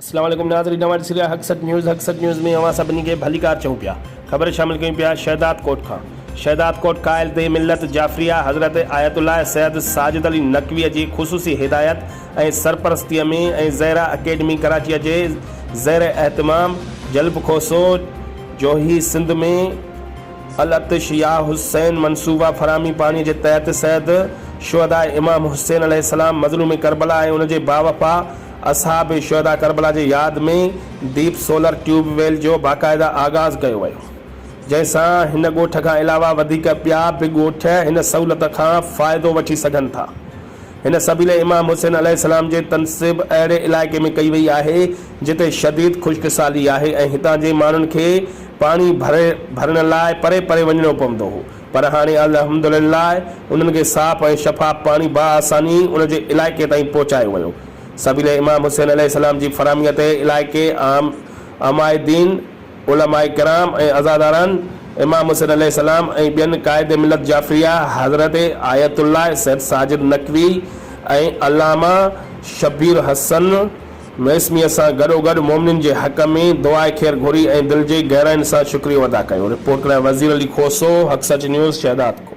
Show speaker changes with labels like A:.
A: اسلام عليڪم ناظرين اوهان ڏسي رهيا حق سچ نيوز حق سچ نيوز ۾ اوهان سڀني کي ڀليڪار چئون پيا خبر شامل ڪيون پيا شهداد ڪوٽ کان شهداد ڪوٽ قائل the ملت جعفريه حضرت آيت الله سيد ساجد علي نقوي جي خصوصي هدايت ۽ سرپرستي ۾ ۽ زهرا اڪيڊمي ڪراچي جي زير اهتمام جلب کوسو جوهي سنڌ ۾ العطش يا حسين منصوبه فراهمي پاڻي جي تحت سيد شهداء امام حسين عليه السلام مظلوم ڪربلا ۽ ان جي باوفا اصحاب شهداء ڪربلا جي ياد ۾ ديپ سولر ٽيوب ويل جو باقاعده آغاز ڪيو ويو، جنهن سان هن ڳوٺ کان علاوه وڌيڪ ٻيا به ڳوٺ هن سهولت کان فائدو وٺي سگهن ٿا. هن سبيل امام حسين عليه السلام جي تنصيب اهڙي علائقي ۾ ڪئي وئي آهي، جتي شديد خشڪ سالي آهي ۽ هتان جي ماڻهن کي پاڻي ڀرڻ لاء پري پري وڃڻو پوندو هو. پر هاڻي الحمدلله انهن کي صاف ۽ شفاف پاڻي باآساني ان جي علائقي تائين پهچايو ويو. سبيل امام حسين عليه السلام جي فراهميء تي علائقي عام عمائدين، علماء ڪرام ۽ عزاداران امام حسين عليه السلام ۽ ٻين قائد ملت جعفريه حضرت آيت الله سيد ساجد نقوي ۽ علامه شبير حسن ميسميء سان گڏوگڏ مومنين جي حق ۾ دعاء خير گهري ۽ دل جي گهراين سان شڪريو ادا ڪيو. رپورٽ لاء وزير علي کوسو، حق سچ نيوز، شهدادڪوٽ.